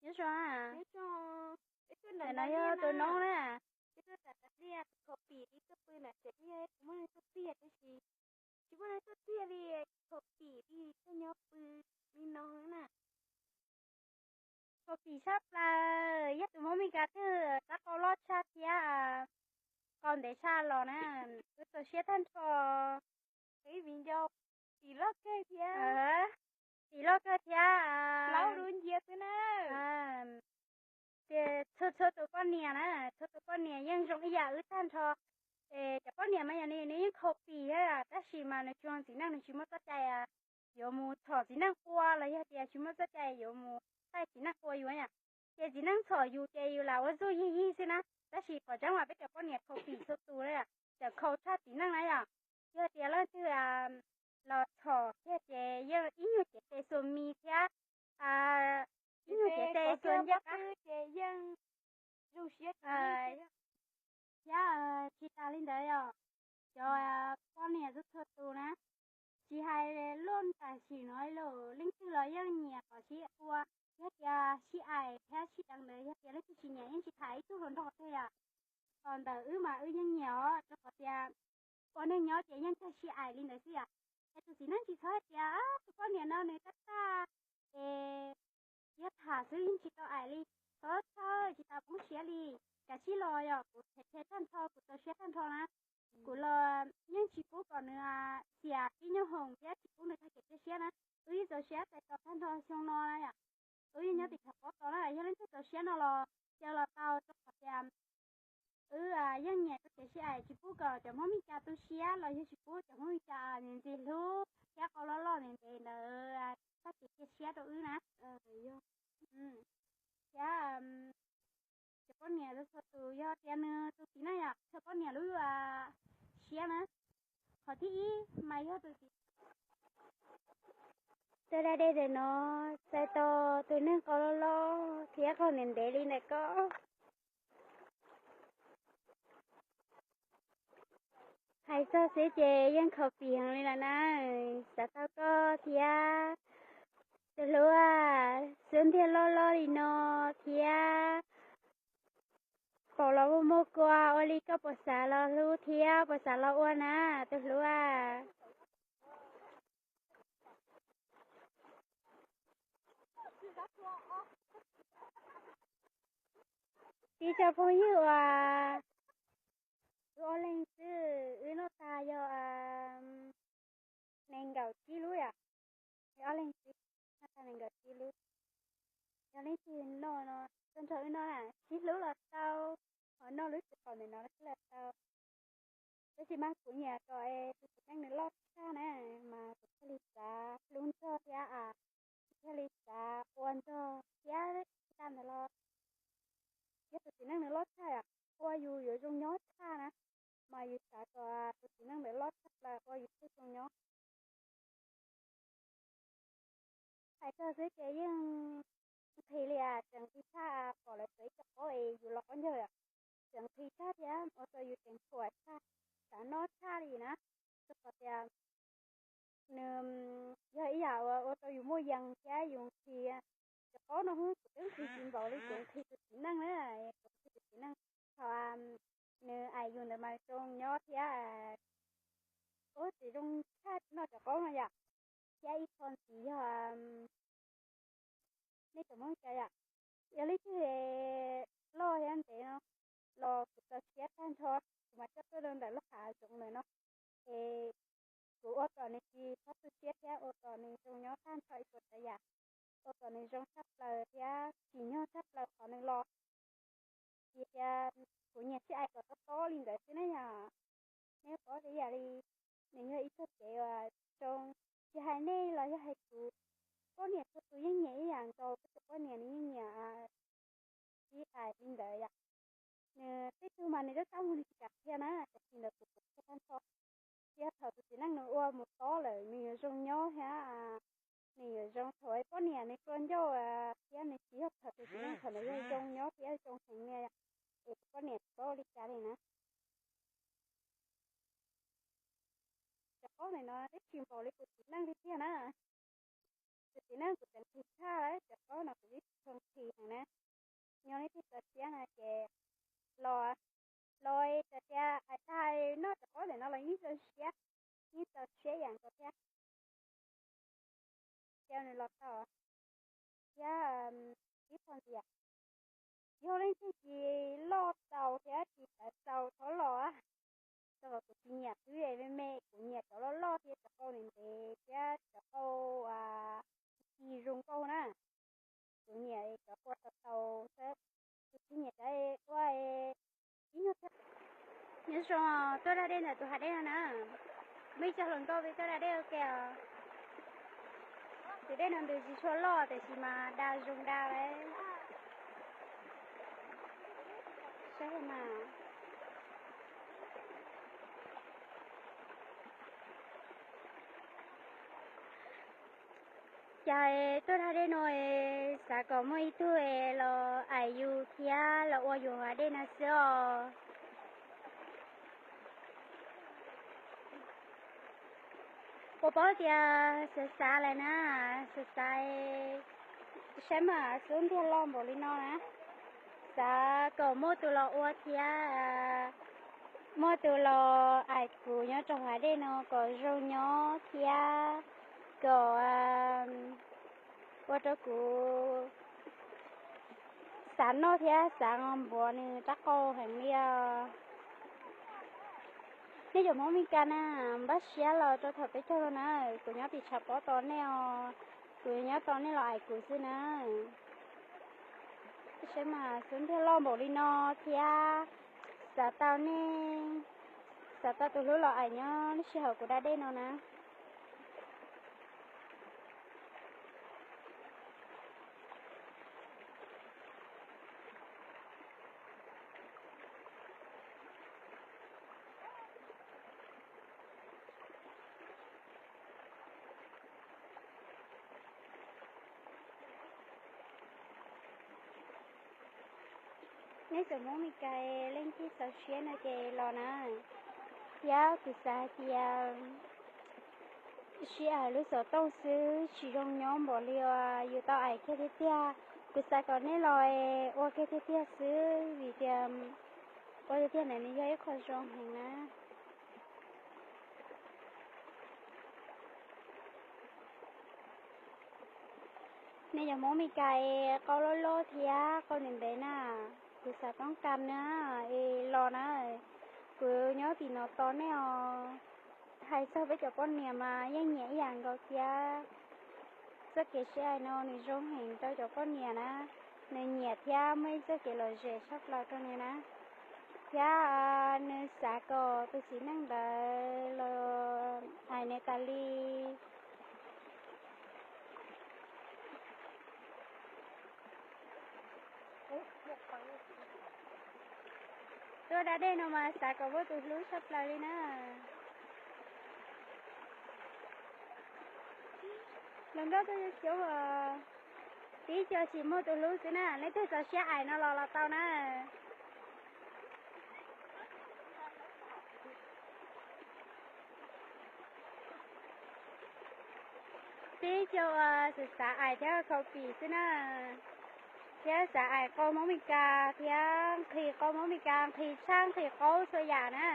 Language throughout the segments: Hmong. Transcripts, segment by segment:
Nyob zoo, ntawm no yog tus noob na. Khaus pim li tuaj pw nram tsev thiab, kuv muaj neeg tuaj tiag tab sis tsis muaj neeg tuaj tiag li, khaus pim li tuaj nyob pw li no na. Khaus pim tshaj plaws, yog tus Hmoob Mes Kas twg rab qau loj tshaj thiab qau ntev tshaj los na, wb txaus siab tag nrho. Ib viv ncaus pim loj kawg thiab, pim loj kawg thiab, plaub lub ncia xwb na. Ces txhua txhua tus poj niam na, txhua tus poj niam yeej zoo ib yam wb tag nrho. Es cov poj niam mas yog nws yeej khaus pim thiab, tab sis mas nws tsis zoo txiv neej, nws tsis muaj txoj cai yuav mus txhom txiv neej qua los yog tias tsis muaj txoj cai yuav mus taij txiv neej qua yus yom. Ces txiv neej txhom yus ces yus lam ua zuj yig yig xwb na. Tab sis qhov tseeb mas peb cov poj niam khaus pim txhua tus na, cov khaus tshaj txiv neej na yom. Yog tias leej twg los txhom thiab ces yeej ib nyuag cev tes xuas mis thiab, ib nyuag cev tes xuas ncaj qab ces yeej zoo siab. Thiab tsis tas li ntawd yom, cov poj niam txhua txhua tus na, tsis hais luaj tam sim no los leej twg los yeej nyiam kom sib ua, yog tias sib aim thiab sib deev ntawd, yog tias leej twg tsis nyiam yeej tsis tham ib tug hluas nraug tiag yom. Ho ntawm wb mas wb yeej nyiam os, rau qhov tias ua neeg nyob ces yeej kawg sib aim li ntawd xwb yom. Es tus txiv neej tsis txhob hais tias tus poj niam no nws tab tag es yog tham xwb yeej tsis tau aim li, txhob txhawj tsis tau poob siab li. Kav tsij los yom, kuv them them tag nrho, kuv txaus siab tag nrho na. Kuv los yeej tsis pub kom nws xiam tib nyuag hoom thiab tsis pub nws tag kev cia siab na. Wb yeej txaus siab tais tos tag nrho xyoo no na yom. Wb yeej nyob tim Thaj Pob tos na, yog leej twg txaus siab no los cia los tau, rau qhov tias wb yeej nyiam txoj kev sib aim, tsis pub kom cov Hmoob Mes Kas tu siab los yog tsis pub cov Hmoob Mes Kas ntxim hlub thiab qau loj loj ntev ntev ntawd tag kev cia siab rau wb na. Thiab cov poj niam txhua tus yog tias nws tus txiv neej yom, txhua poj niam lub siab na. Qhov thib ib mas yog tus txiv Tej da dej ntawm no txais tau tus neeg qau loj loj thiab qau ntev ntev li ntawm ko. Hais txog xwb ces yeej khaus pim heev li lawm na. Xav tau koj thiab tus hlub, xub ntiag loj loj li no thiab paum los muaj muaj kua, ua li koj puas xav los hlub thiab puas xav los ua na tus hlub? Tib tsoom phooj ywg uas wb ob leeg xwb, wb noj tag yog nees nkaum tsib lub yom. Wb ob leeg xwb noj tag nees nkaum tsib lub. Yog leej twg noj no, tag nrho wb noj na, sib hlub los tau, ho noj lub txiv qaum ntawm no los tau. Tab sis mas kuv nyiam kom tus txiv neej nws loj tshaj na, mas kuv thiaj li xav hlub nrog thiab, kuv thiaj li xav ua nrog thiab. Tsis tas ntawd los yog tus txiv neej nws loj tshaj yom, ua yus yuav zoo nyob tshaj na, mas yus xav kom tus txiv neej ntawd loj tshaj plaws ua yus thiaj zoo nyob. Hais txog xwb ces yeej nqhis li, tseem nqhis tshaj pom lawv txawv ib co qaub es yus los qaub ncaug, tseem nqhis tshaj thiab ua rau yus tseem thuam tshaj, xav noj tshaj li na. Rau qhov tias nws yog ib yam uas ua rau yus muaj yees thiab yus nqhis. Cov qaub no kuv twb nqhis tsis npaum li kuv nqhis tus txiv neej na, kuv nqhis tus txiv neej. Thaum nws aim yus ntawd mas zoo nyob thiab, ua tsis zoo tshaj noj cov qaub no yom. Thiab ib qho ntxiv yog nej tsoom Hmoob cas yom, yog leej twg loj thiab ntev no los kuv txaus siab tag nrho, kuv mas coj tuaj rau ntawm lub hav zoov ntawm no, es kuv ua kom nws tsis txhob tu siab thiab ua kom nws zoo nyob tag nrho ib puas tsav yam, ua kom nws zoo tshaj plaws thiab tsim nyog tshaj plaws qhov nws los. Vim tias kuv nyiam sib aim kom tob tob li ntawd xwb na yom. Nej paub tias ib yam li nws yog ib txoj kev uas zoo, tsis hais nej los yog hais kuv, poj niam txhua tus yeej nyiam ib yam nkaus, peb tus poj niam nws yeej nyiam sib aim li ntawd yom. Nws tej tug mas nws lub kab mus nws tsis kam qhia na, tab sis ntawm kuv kuv qhia tag nrho. Txij thaum tus txiv neej nws ua mus tob lawm nws yuav zoo nyob thiab, nws yuav zoo thaum poj niam nws tua ncauj thiab nws tsis yog thaum tus txiv neej thaum nws yog zoo nyob thiab zoo heev li, es tus poj niam tsis paub ua li cas li na. Cov qaub ntawm no twb tsis npaum li kuv txiv neej li tiag na. Kuv txiv neej kuv tseem nqhis tshaj lawm, cov qaub no kuv twb tsis tshua nqhis heev na. Yog leej twg txaus siab no ces los, los txawm tias hais tag noj rov qab ntawm no los yeej txaus siab, yeej txaus siab ib yam nkaus thiab. Ces nws los tau thiab, ib qho ntxiv, yog leej twg tsis loj txaus thiab tsis txaus txaus thov los, txog los kuv tsis nyiam xwb, me me kuv nyiam cov loj loj thiab cov qau ntev ntev thiab cov qau ci zoo nkauj na. Kuv nyiam cov qau tau tau xwb, kuv tsis nyiam cov ua ib nyuag thiab. Nyob zoo, tuaj da dej ntawm tus hav dej no na. Muaj ib co hluas nkauj peb tuaj da dej ua ke os. Tus dej no nws tsis tshua loj tiam sis mas da zoo da lawm. Saib mas. Cas tuaj da dej no es xav kom muaj ib tug es los aim yus thiab los ua yus hav dej no xwb os. Puas paub tias xav xav lawm na, xav xav saib mas xub ntiag loj npaum li no na, xav kom muaj tus los ua thiab muaj tus los aim kuv nyob rau hav dej no kom zoo nyob thiab kom ua rau kuv xav noj thiab xav npua nws rab qau heev li os. Nej cov Hmoob Mes Kas na, npaj siab los rau thaum peb caug no na, kuv nyob tim tshav pob tos nej os, kuv nyob tos nej los aim kuv xwb na. Saib mas xub ntiag loj npaum li no thiab, xav tau nej, xav tau tus hlub los aim nyob lub sij hawm kuv da dej no na. Nej cov Hmoob Mes Kas leej twg txaus siab no ces los na, thiab kuv xav hais tias sib aim lub xov tooj xwb tsis zoo nyob npaum li uas yus tau aim kiag tiag tiag. Kuv xav kom nej los ua kiag tiag tiag xwb vim tias ua tiag tiag ntawd nws yog ib qho zoo heev na. Nej cov Hmoob Mes Kas es qau loj loj thiab qau ntev ntev na, kuv xav toob kas na, es los na, kuv nyob tim no tos nej os. Hais txog peb cov poj niam mas yeej nyiam ib yam nkaus thiab. Txoj kev sib aim no nws zoo heev rau cov poj niam na, nws nyiam thiab muaj ib txoj kev lom zem tshaj plaws rau nws na, thiab nws xav kom tus txiv neej ntawd los aim nws tas li. Tuaj da dej no mas xav kom muaj tus hlub tshaj plaws li na. Hluas nkauj tuaj xyoob os, tib co tsis muaj tus hlub xwb na, leej twg txaus siab aim no los los tau na. Tib co uas xav xav aim thiab khaus pim xwb na, thiab xav aim qau Hmoob Mes Kas thiab nqhis qau Hmoob Mes Kas, nqhis tshaj nqhis qaub txhua yam na.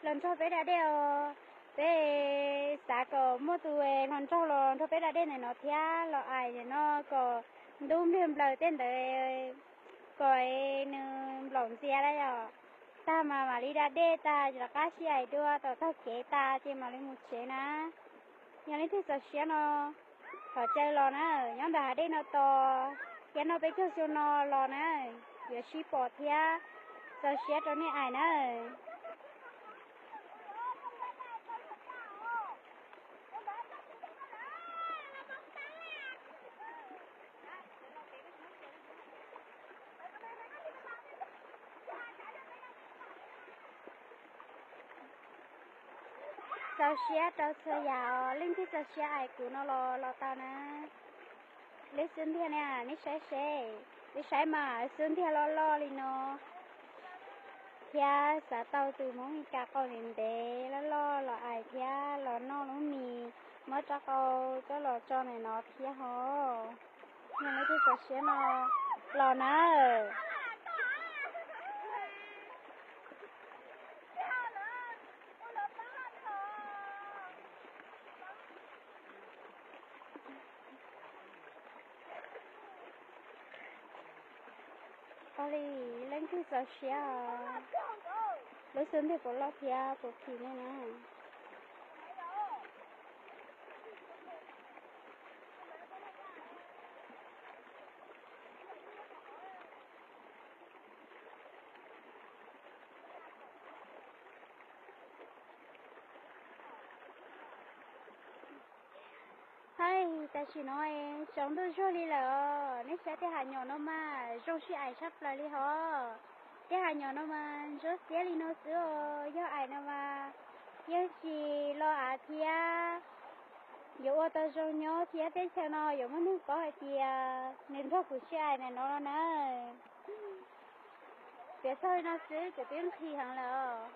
Los nrog peb da dej os, peb xav kom muaj tus los nrog los nrog peb da dej ntawm no thiab los aim ntawm no kom ntub npliag nplaws tej ntawd, kom nws nplaum ntxias lawm yom. Tag mas mam li da dej tag rov qab sib aim dua tom taug kev tas ces mam li mus tsev na. Yog leej twg txaus siab no thov caw los na, nyob ntawm hav dej no tos, thiab noj peb caug xyoo no los na, yuav sib pom thiab. Txaus siab rau nej aim na. Txaus siab rau txhua yam os, leej twg txaus siab aim kuv no los los tau na. Lub xub ntiag na, nej saib seb, nej saib mas xub ntiag loj loj li no. Thiab xav tau tus Hmoob Mes Kas qau ntev ntev loj loj los ais thiab los noj lub mis, muab rab qau coj los tso ntawm no thiab hos. Yog leej twg txaus siab no los nawb. Ua li, leej twg txaus siab os, lub xub ntiag puas loj thiab puas phim ne na. Hais, tam sim no es tsaus ntuj zuag li lawm os, nej saib tej hav nyom no mas zoo sib aim tshaj plaws li hos. Tej hav nyom no mas ntsuab xiab li no xwb os, yog aim no mas yeej tsis lo av thiab. Yuav ua tau zoo nyob thiab teb chaws no yuav muaj neeg paub hais tias nws nrog kuv sib aim ntawm no los na. Piav txog li no xwb kuv twb nqhis heev lawm os.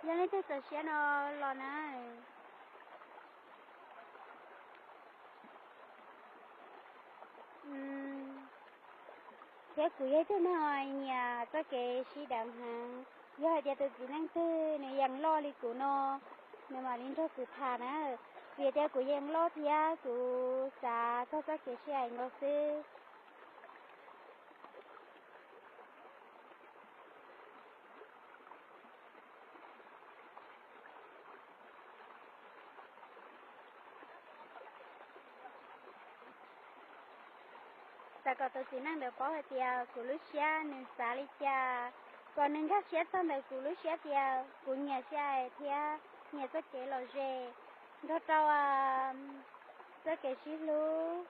Yog leej twg txaus siab no los na. Thiab kuv yog ib tug neeg nyiam txoj kev sib deev heev. Yog hais tias tus txiv neej twg nws yeej loj li kuv no, nws mam li nrog kuv tham na, vim tias kuv yeej loj thiab kuv xav txog txoj kev sib aim nkaus xwb. Xav kom tus txiv neej ntawd paub hais tias kuv lub siab nws xav li cas, kom nws nkag siab txog ntawm kuv lub siab tias kuv nyiam sib aim thiab nyiam txoj kev lom zem, nrog rau txoj kev sib hlub.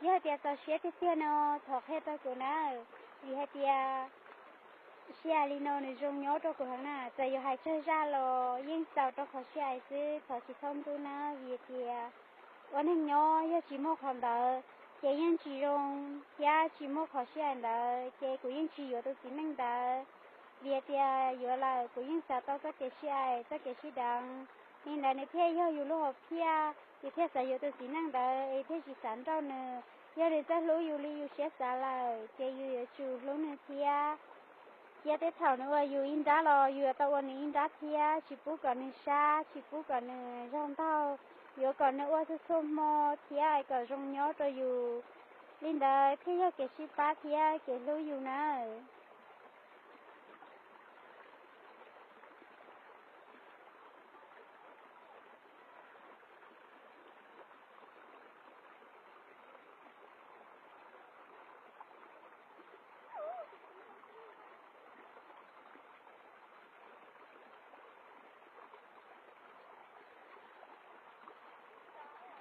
Yog hais tias txaus siab tiag tiag no thov qhia rau kuv na, vim hais tias sib aim li no nws zoo nyob rau kuv heev na, txawm yuav hais tsawg zaj los yeej xaus rau qhov sib aim xwb, thov tsis txhob ntxub na, vim tias ua neeg nyob yog tsis muaj qhov ntawd ces yeej tsis zoo, thiab tsis muaj qhov sib aim ntawd ces kuv yeej tsis yuav tus txiv neej ntawd, vim tias yuav lawm kuv yeej xav tau txoj kev sib aim txoj kev sib deev. Li ntawd nws thiaj yog yus lub hom phiaj, yus thiaj xav yuav tus txiv neej ntawd es thiaj tsis xav nrauj nws. Yog nws txawj hlub yus li yus siab xav lawm ces yus yuav tsum hlub nws thiab. Cia tej thaum nws ua yus ib nrab los yus yuav tau ua nws ib nrab thiab, tsis pub kom nws sab, tsis pub kom nws zog ntaug, yuav kom nws ua txhua txhua hmo thiab kom zoo nyob rau yus. Li ntawd thiaj yog kev sib pab thiab kev hlub yus nawb.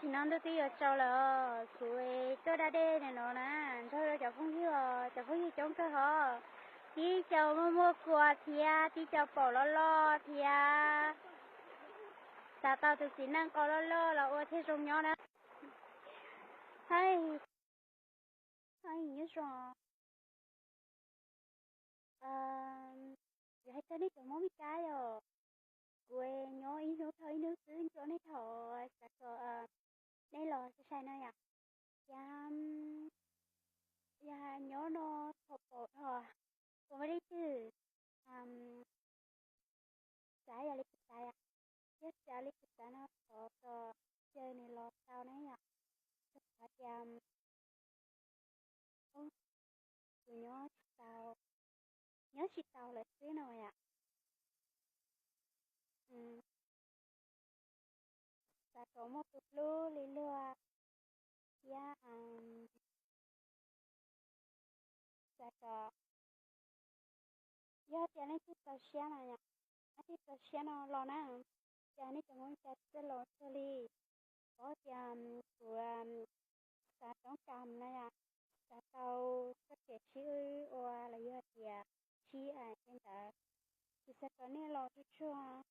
Tsis no ntuj twb yuav tsaus lawm, kuv tuaj da dej no na, nrog cov phooj ywg, cov phooj ywg coob kawg hov, tib co muaj muaj kua thiab tib co paum loj loj thiab. Xav tau tus txiv neej qau loj loj los ua thiaj zoo nyob na. Hais, nyob zoo. Yog hais txog nej cov Hmoob Mes Kas yog, kuv nyob ib hnub dhau ib hnub xwb nco nej thaum xav kom nej los sai sai no yom. Yog, yog nyob no thaum pom dhos, kuv muaj leej twg xav yog li kuv xav yom, yog xav li kuv xav no thov kom caw nws los tau na yom. Kuv xav tias kuv nyob tsis tau, nyob tsis tau lawm xwb no yom. Xav kom muaj tus hlub li luag thiab xav kom, yog tias leej twg txaus siab no yom, leej twg txaus siab no los na, cas nej cov Hmoob Mes Kas txawj los txog li, paub tias kuv xav toob kas na yom, xav tau txoj kev sib ua los yog tias sib aim li ntawd, kuv xav kom nej los tsuag tsuag.